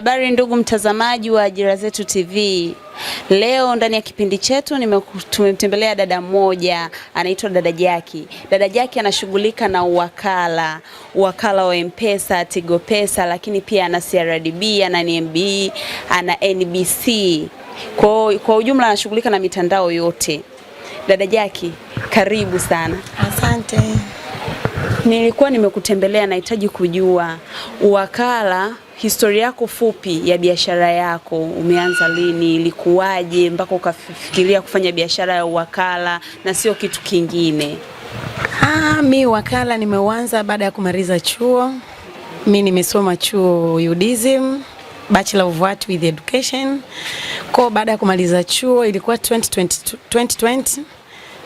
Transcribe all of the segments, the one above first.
Habari ndugu mtazamaji wa Ajira Zetu TV. Leo ndani ya kipindi chetu tumemtembelea dada mmoja anaitwa dada Jackie. Dada Jackie anashughulika na uwakala wa M-Pesa, Tigo Pesa, lakini pia ana CRDB, ana NMB, ana NBC. Kwa ujumla anashughulika na mitandao yote. Dada Jackie, karibu sana. Asante. Nilikuwa nimekutembelea, nahitaji kujua uwakala, historia yako fupi ya biashara yako, umeanza lini, ilikuwaje mpaka ukafikiria kufanya biashara ya uwakala na sio kitu kingine? Mi wakala nimeuanza baada ya kumaliza chuo. Mi nimesoma chuo UDSM, Bachelor of Art with Education. Kwa baada ya kumaliza chuo ilikuwa 2020, 2020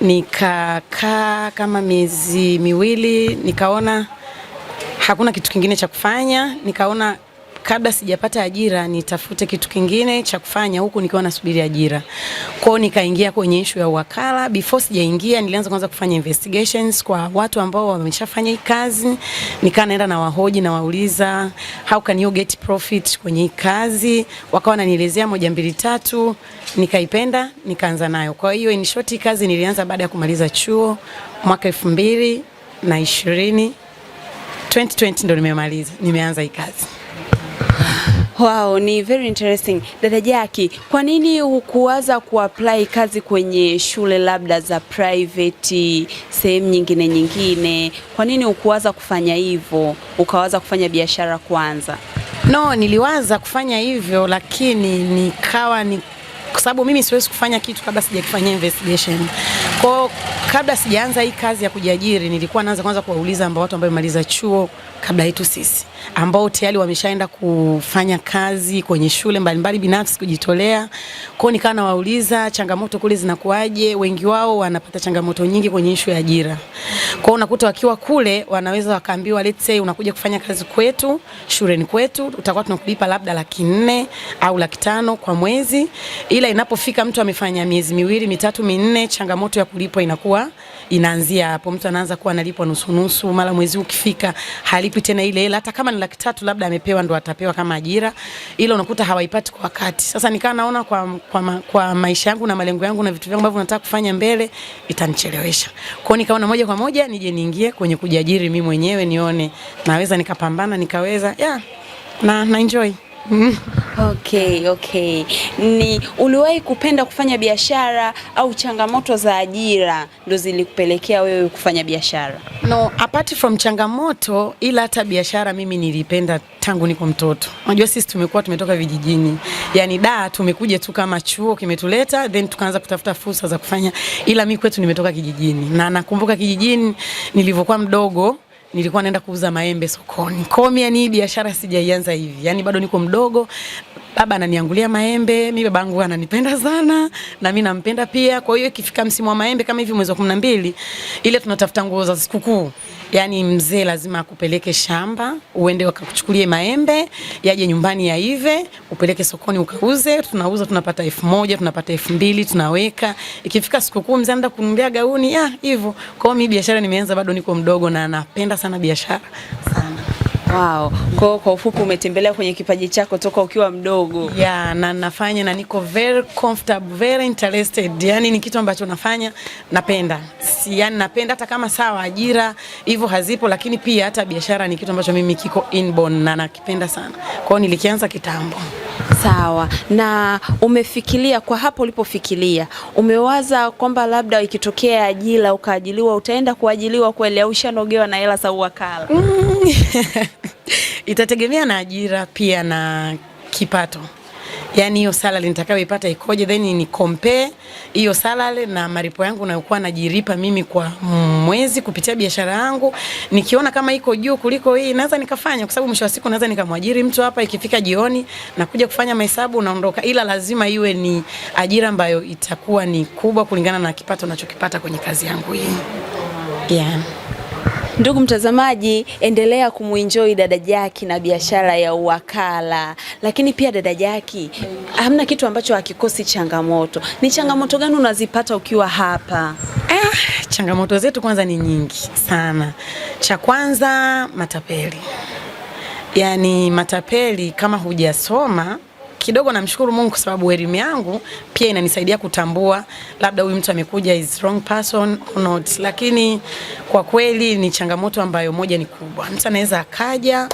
nikakaa kama miezi 2, nikaona hakuna kitu kingine cha kufanya, nikaona kabla sijapata ajira nitafute kitu kingine cha kufanya huku nikiwa nasubiri ajira. Kwa hiyo nikaingia kwenye issue ya uwakala. Before sijaingia nilianza kwanza kufanya investigations kwa watu ambao wameshafanya hii kazi. Nikaa naenda na wahoji na wauliza, "How can you get profit kwenye hii kazi?" Wakawa wananielezea moja, mbili, tatu, nikaipenda, nikaanza nayo. Kwa hiyo in short, kazi nilianza baada ya kumaliza chuo mwaka 2020, 2020 ndo nimemaliza, nimeanza hii kazi. Wow, ni very interesting. Dada Jackie, kwa nini hukuwaza kuapply kazi kwenye shule labda za private, sehemu nyingine nyingine? Kwa nini hukuwaza kufanya hivyo, ukawaza kufanya biashara kwanza? No, niliwaza kufanya hivyo, lakini nikawa ni kwa sababu mimi siwezi kufanya kitu kabla sijakifanyia investigation. Kwa kabla sijaanza hii kazi ya kujiajiri, nilikuwa naanza kwanza kuwauliza ambao watu ambao wamemaliza chuo kabla yetu sisi, ambao tayari wameshaenda kufanya kazi kwenye shule mbalimbali binafsi kujitolea. Kwa hiyo nikawa nawauliza changamoto kule zinakuaje. Wengi wao wanapata changamoto nyingi kwenye issue ya ajira. Kwa hiyo unakuta wakiwa kule wanaweza wakaambiwa, let's say unakuja kufanya kazi kwetu shuleni kwetu, utakuwa tunakulipa labda 400,000 au 500,000 kwa mwezi, ila inapofika mtu amefanya miezi 2, 3, 4, changamoto ya kulipwa inakuwa inaanzia hapo. Mtu anaanza kuwa analipwa nusu nusu, mara mwezi ukifika halipi tena ile hela, hata kama ni 300,000 labda amepewa ndo atapewa kama ajira, ila unakuta hawaipati kwa wakati. Sasa nikaa naona kwa maisha yangu na malengo yangu na vitu vyangu ambavyo nataka kufanya mbele itanichelewesha. Kwa hiyo nikaona moja kwa moja nije niingie kwenye kujiajiri mimi mwenyewe, nione naweza nikapambana nikaweza, yeah, na enjoy. Okay. Ni uliwahi kupenda kufanya biashara au changamoto za ajira ndo zilikupelekea wewe kufanya biashara? No, apart from changamoto, ila hata biashara mimi nilipenda tangu niko mtoto. Unajua sisi tumekuwa tumetoka vijijini. Yaani da tumekuja tu kama chuo kimetuleta, then tukaanza kutafuta fursa za kufanya, ila mimi kwetu nimetoka kijijini. Na nakumbuka kijijini nilivyokuwa mdogo nilikuwa naenda kuuza maembe sokoni. Kwa hiyo yani biashara sijaianza hivi. Yaani bado niko mdogo. Baba ananiangulia maembe, mimi babangu ananipenda sana na mimi nampenda pia. Kwa hiyo ikifika msimu wa maembe kama hivi mwezi wa 12, ile tunatafuta nguo za sikukuu. Yaani mzee lazima akupeleke shamba, uende wakakuchukulie maembe, yaje nyumbani yaive, upeleke sokoni ukauze, tunauza tunapata 1000, tunapata 2000, tunaweka. Ikifika sikukuu mzee anaenda kununulia gauni, ya hivyo. Kwa hiyo mimi biashara nimeanza bado niko mdogo na napenda sana biashara sana. Wow. Kwa ufupi umetembelea kwenye kipaji chako toka ukiwa mdogo. Yeah, na nafanya na niko very comfortable, very interested. Yani ni kitu ambacho nafanya napenda. Si yani napenda hata kama sawa ajira hivyo hazipo, lakini pia hata biashara ni kitu ambacho mimi kiko inborn na nakipenda sana. Kwa hiyo nilikianza kitambo. Sawa. Na umefikiria kwa hapo ulipofikiria, umewaza kwamba labda ikitokea ajira ukaajiliwa utaenda kuajiliwa kweli au ushanogewa na hela za uwakala? Itategemea na ajira pia na kipato. Yaani hiyo salary nitakayoipata ikoje, then ni compare hiyo salary na malipo yangu nayokuwa najilipa mimi kwa mwezi kupitia biashara yangu. Nikiona kama iko juu kuliko hii, naweza nikafanya, kwa sababu mwisho wa siku naweza nikamwajiri mtu hapa, ikifika jioni na kuja kufanya mahesabu naondoka, ila lazima iwe ni ajira ambayo itakuwa ni kubwa kulingana na kipato nachokipata kwenye kazi yangu hii. Yeah. Ndugu mtazamaji, endelea kumuenjoy dada Jackie na biashara ya uwakala. Lakini pia dada Jackie, hamna kitu ambacho hakikosi changamoto. Ni changamoto gani unazipata ukiwa hapa? Changamoto zetu kwanza ni nyingi sana. Cha kwanza, matapeli. Yani matapeli kama hujasoma kidogo, namshukuru Mungu kwa sababu elimu yangu pia inanisaidia kutambua labda huyu mtu amekuja is wrong person or not, lakini kwa kweli ni changamoto ambayo moja ni kubwa. Mtu anaweza akaja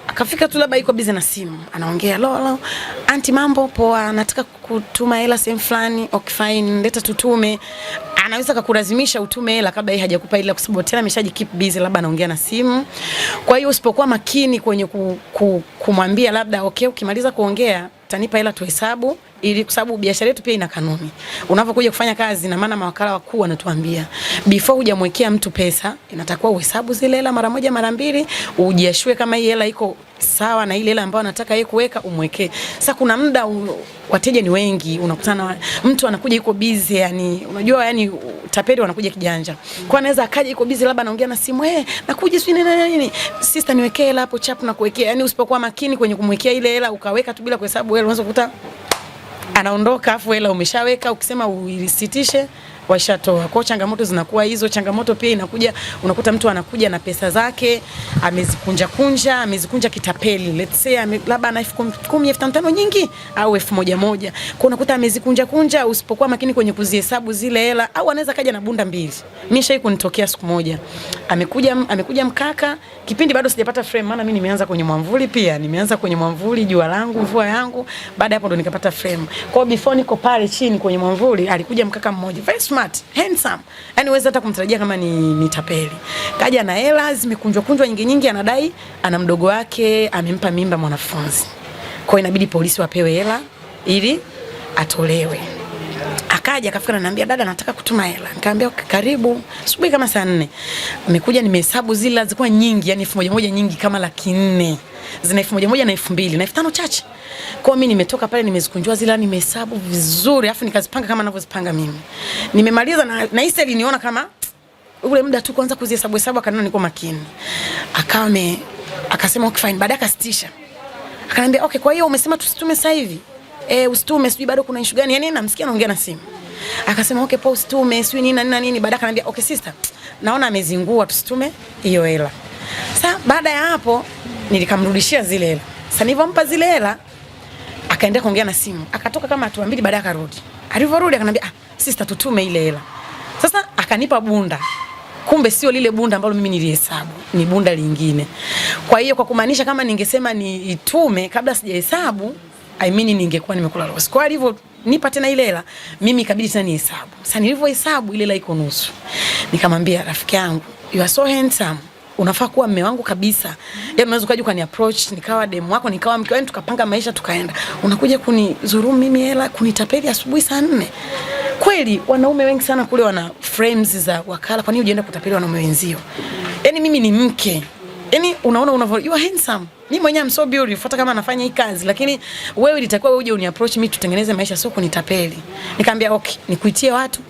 akafika tu labda yuko busy na simu, anaongea lolo, anti, mambo poa, nataka kutuma hela sehemu fulani. Okay fine, leta tutume. Anaweza kukulazimisha utume hela kabla yeye hajakupa hela, kwa sababu tena ameshaji keep busy, labda anaongea na simu. Kwa hiyo usipokuwa makini kwenye kumwambia labda okay, ukimaliza kuongea tanipa hela tuhesabu, ili kwa sababu biashara yetu pia ina kanuni. Unapokuja kufanya kazi, na maana mawakala wakuu wanatuambia before hujamwekea mtu pesa, inatakiwa uhesabu zile hela mara moja mara mbili, ujiashue kama hii hela iko sawa na ile hela ambayo anataka yeye kuweka, umwekee. Sasa kuna muda wateja ni wengi, unakutana mtu anakuja yuko busy, yani unajua, yani tapeli wanakuja kijanja. Kwa anaweza akaja yuko busy, labda anaongea na simu, eh, nakuja sijui nini nini, sister niwekee hela hapo chap na kuwekea. Yani usipokuwa makini kwenye kumwekea ile hela, ukaweka tu bila kuhesabu hela, unaweza kukuta anaondoka afu hela umeshaweka, ukisema uisitishe washatoa. Kwa changamoto zinakuwa hizo. Changamoto pia inakuja, unakuta mtu anakuja na pesa zake amezikunja kunja, amezikunja kitapeli. Let's say labda ana 10,000, 5,000 nyingi au 1,000. Kwa unakuta amezikunja kunja, usipokuwa makini kwenye kuzihesabu zile hela, au anaweza kaja na bunda mbili. Mimi shai kunitokea siku moja. Amekuja mkaka, kipindi bado sijapata frame, maana mimi nimeanza kwenye mwamvuli pia, nimeanza kwenye mwamvuli, jua langu, mvua yangu, baada hapo ndo nikapata frame. Kwa before niko pale chini kwenye mwamvuli, alikuja mkaka mmoja, very smart, handsome. Yaani huwezi hata kumtarajia kama ni tapeli. Kaja na hela zimekunjwa kunjwa nyingi nyingi, anadai ana mdogo wake amempa mimba mwanafunzi. Kwa hiyo inabidi polisi wapewe hela ili atolewe. Akaja akafika ananiambia, dada, nataka kutuma hela. Nikamwambia okay, karibu. Asubuhi kama saa 4. Amekuja, nimehesabu zile zilikuwa nyingi, yani 1,000 nyingi kama 400,000. Zina 1,000 na 2,000 na 5,000 chache. Kwa mimi nimetoka pale nimezikunjua zile, nimehesabu vizuri, afu nikazipanga kama ninavyozipanga mimi. Nimemaliza na hisi aliniona kama ule muda tu kwanza kuzihesabu hesabu, akaniona niko makini. Akawa akasema okay fine, baadaye akasitisha. Akaniambia okay, kwa hiyo umesema tusitume sasa hivi? Eh, usitume, sijui bado kuna issue gani? Yaani namsikia anaongea na simu. Akasema okay, poa, usitume, sijui nini na nini na nini. Baadaye akaniambia okay sister, naona amezingua, tusitume hiyo hela. Sasa baada ya hapo nilikamrudishia zile hela. Sasa nilipompa zile hela akaendelea kuongea na simu. Akatoka kama hatua mbili, baadaye akarudi. Alivyorudi akaniambia ah, sister, tutume ile hela. Sasa akanipa bunda. Kumbe sio lile bunda ambalo mimi nilihesabu, ni bunda lingine. Kwa hiyo kwa kumaanisha kama ningesema ni itume kabla sijahesabu, I mean ningekuwa nimekula loss. Kwa hivyo nipa tena ile hela, mimi ikabidi tena nihesabu. Sasa nilivyohesabu ile hela iko nusu. Nikamwambia rafiki yangu, you are so handsome, unafaa kuwa mume wangu kabisa. Yaani unaweza ukaja ukani approach nikawa demu wako, nikawa mke wako, tukapanga maisha tukaenda. Unakuja kunidhulumu mimi hela, kunitapeli asubuhi saa 4. Kweli wanaume wengi sana kule wana frames za wakala, kwa nini ujienda kutapeli wanaume wenzio? Yaani mimi ni mke. Yaani unaona unavyo, you are handsome. Mimi mwenyewe I'm so beautiful hata kama nafanya hii kazi, lakini wewe ilitakiwa wewe uje uni approach mimi tutengeneze maisha, sio kunitapeli. Nikamwambia okay, nikuitie watu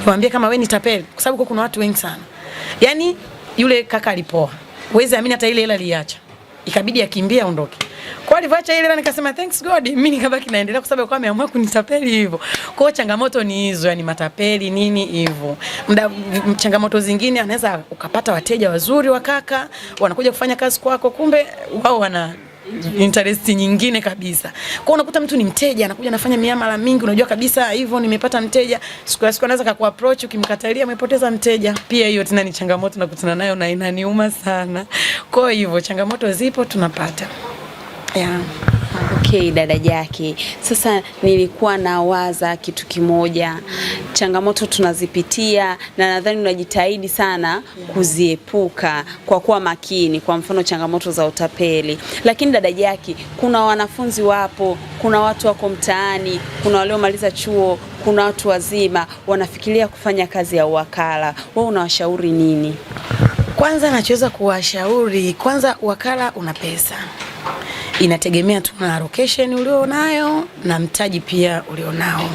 niwaambie kama wewe ni tapeli, kwa sababu kuna watu wengi sana. Yaani yule kaka alipoa. Huwezi amini hata ile hela aliacha. Ikabidi akimbie aondoke. Kwa alivyoacha ile hela nikasema thanks God, mimi nikabaki naendelea kwa sababu alikuwa ameamua kunitapeli hivyo. Kwa hiyo changamoto ni hizo, yani matapeli nini hivyo. Muda changamoto zingine anaweza ukapata wateja wazuri wa kaka, wanakuja kufanya kazi kwako, kumbe wao wana interest nyingine kabisa. Kwa unakuta mtu ni mteja anakuja anafanya miamala mingi, unajua kabisa hivyo nimepata mteja, siku ya siku anaweza kukuapproach, ukimkatalia umepoteza mteja. Pia hiyo tena ni changamoto nakutana nayo na inaniuma sana. Kwa hivyo changamoto zipo tunapata. Yeah. Okay, dada Jackie, sasa nilikuwa nawaza kitu kimoja. Changamoto tunazipitia na nadhani unajitahidi sana kuziepuka kwa kuwa makini, kwa mfano changamoto za utapeli. Lakini dada Jackie, kuna wanafunzi wapo, kuna watu wako mtaani, kuna waliomaliza chuo, kuna watu wazima wanafikiria kufanya kazi ya uwakala. Wewe unawashauri nini? Kwanza nachoweza kuwashauri, kwanza wakala una pesa, inategemea tu na location ulionayo na mtaji pia ulionao,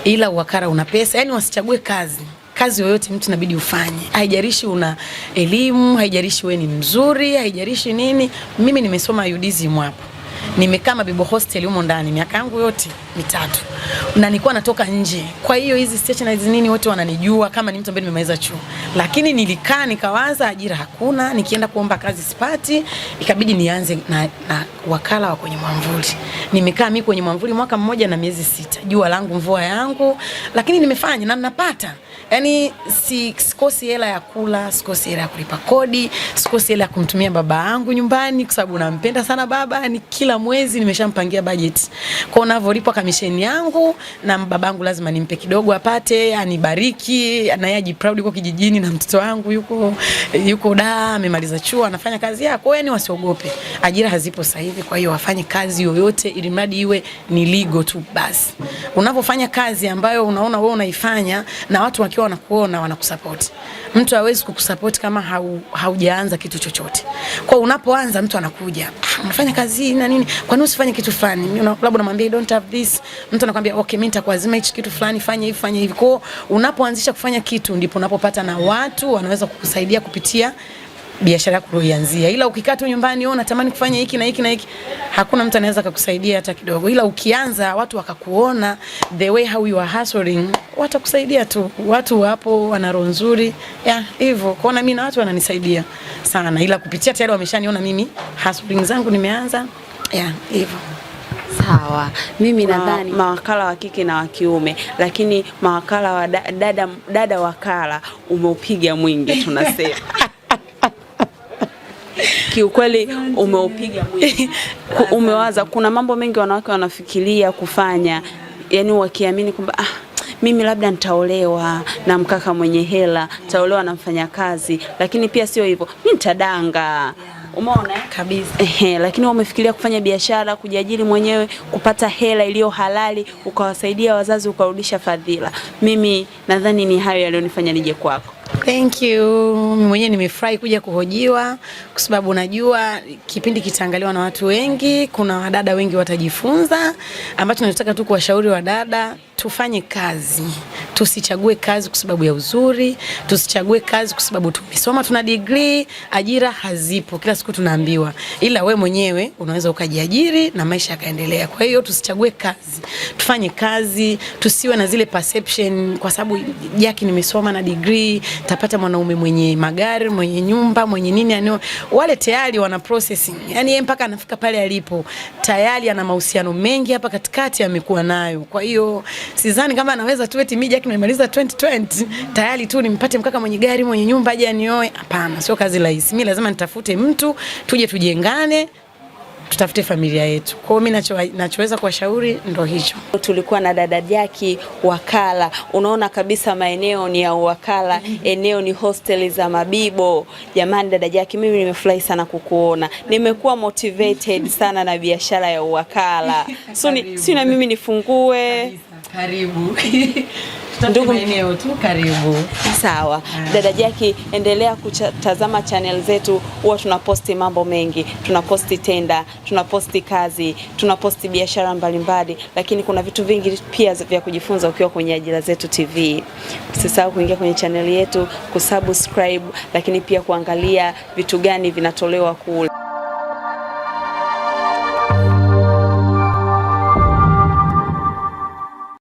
ila wakala una pesa. Yani wasichague kazi kazi yoyote mtu inabidi ufanye, haijalishi una elimu, haijalishi we ni mzuri, haijalishi nini. Mimi nimesoma UDSM hapo, nimekaa Mabibo hostel humo ndani miaka yangu yote mitatu. Na nilikuwa natoka nje. Kwa hiyo hizi stationaries nini wote wananijua kama ni mtu ambaye nimemaliza chuo. Lakini nilikaa nikawaza, ajira hakuna, nikienda kuomba kazi sipati, ikabidi nianze na wakala wa kwenye mwamvuli. Nimekaa mimi kwenye mwamvuli mwaka 1 na miezi 6. Jua langu mvua yangu, lakini nimefanya na ninapata. Yaani sikosi hela ya kula, sikosi hela ya kulipa kodi, sikosi hela ya kumtumia baba yangu nyumbani kwa sababu nampenda sana baba, ni kila mwezi nimeshampangia budget. Kwa ninavyolipwa kamisheni yangu na babangu lazima nimpe kidogo apate, anibariki, na yeye ajiproud yuko kijijini na mtoto wangu yuko da amemaliza chuo anafanya kazi yake. Kwa hiyo yani wasiogope. Ajira hazipo sasa hivi, kwa hiyo wafanye kazi yoyote ili mradi iwe ni legal tu basi. Unapofanya kazi ambayo unaona wewe unaifanya na watu wakiwa wanakuona wanakusupport. Mtu hawezi kukusupport kama haujaanza kitu chochote. Kwa unapoanza mtu anakuja, unafanya kazi hii na nini? Kwa nini usifanye kitu fulani? Labda unamwambia I don't have this. Mtu anakuambia okay, mimi nitakuazima hichi kitu fulani, fanya hivi, fanya hivi. Kwa unapoanzisha kufanya kitu ndipo unapopata na watu wanaweza kukusaidia kupitia biashara yako uliyoianzia. Ila ukikaa tu nyumbani wewe unatamani kufanya hiki na hiki na hiki, hakuna mtu anaweza kukusaidia hata kidogo. Ila ukianza watu wakakuona the way how you are hustling, watakusaidia tu. Watu wapo wana roho nzuri ya hivyo. Kuona mimi na watu wananisaidia sana, ila kupitia tayari wameshaniona mimi hustling zangu nimeanza ya hivyo. Sawa, mimi nadhani mawakala wa kike na wa kiume, lakini mawakala wa dada wakala umeupiga mwingi tunasema. Kiukweli umeupiga mwingi. Umewaza kuna mambo mengi wanawake wanafikiria kufanya, yani wakiamini kwamba mimi labda nitaolewa na mkaka mwenye hela, nitaolewa na mfanyakazi, lakini pia sio hivyo, mimi nitadanga. Umeona kabisa. Ehe, lakini umefikiria kufanya biashara, kujiajiri mwenyewe, kupata hela iliyo halali, ukawasaidia wazazi, ukarudisha fadhila. Mimi nadhani ni hayo yaliyonifanya nije kwako. Thank you. Mimi mwenyewe nimefurahi kuja kuhojiwa kwa sababu najua kipindi kitaangaliwa na watu wengi, kuna wadada wengi watajifunza. Ambacho nataka tu kuwashauri wadada, tufanye kazi. Tusichague kazi kwa sababu ya uzuri, tusichague kazi kwa sababu tumesoma tuna degree, ajira hazipo. Kila siku tunaambiwa. Ila we mwenyewe unaweza ukajiajiri na maisha yakaendelea. Kwa hiyo tusichague kazi. Tufanye kazi, tusiwe na zile perception kwa sababu Jackie nimesoma na degree, tapata mwanaume mwenye magari, mwenye nyumba, mwenye nini, yani wale tayari wana processing. Yani yeye mpaka anafika pale alipo tayari ana mahusiano mengi hapa katikati amekuwa nayo. Kwa hiyo sidhani kama anaweza tu eti mimi Jackie nimemaliza 2020 tayari tu nimpate mkaka mwenye gari, mwenye nyumba aje anioe. Hapana, sio kazi rahisi. Mimi lazima nitafute mtu tuje tujengane, tutafute familia yetu. Kwa hiyo mimi nachoweza kuwashauri ndo hicho. Tulikuwa na dada Jackie wakala. Unaona kabisa maeneo ni ya uwakala, eneo ni hosteli za Mabibo. Jamani dada Jackie, mimi nimefurahi sana kukuona. Nimekuwa motivated sana na biashara ya uwakala. Si na mimi nifungue. Karibu. Ndugu maeneo tu karibu. Sawa. Dada Jackie, endelea kutazama channel zetu, huwa tunaposti mambo mengi. Tunaposti tenda, tunaposti kazi, tunaposti biashara mbalimbali, lakini kuna vitu vingi pia vya kujifunza ukiwa kwenye Ajira Zetu TV. Usisahau kuingia kwenye channel yetu, kusubscribe, lakini pia kuangalia vitu gani vinatolewa kule.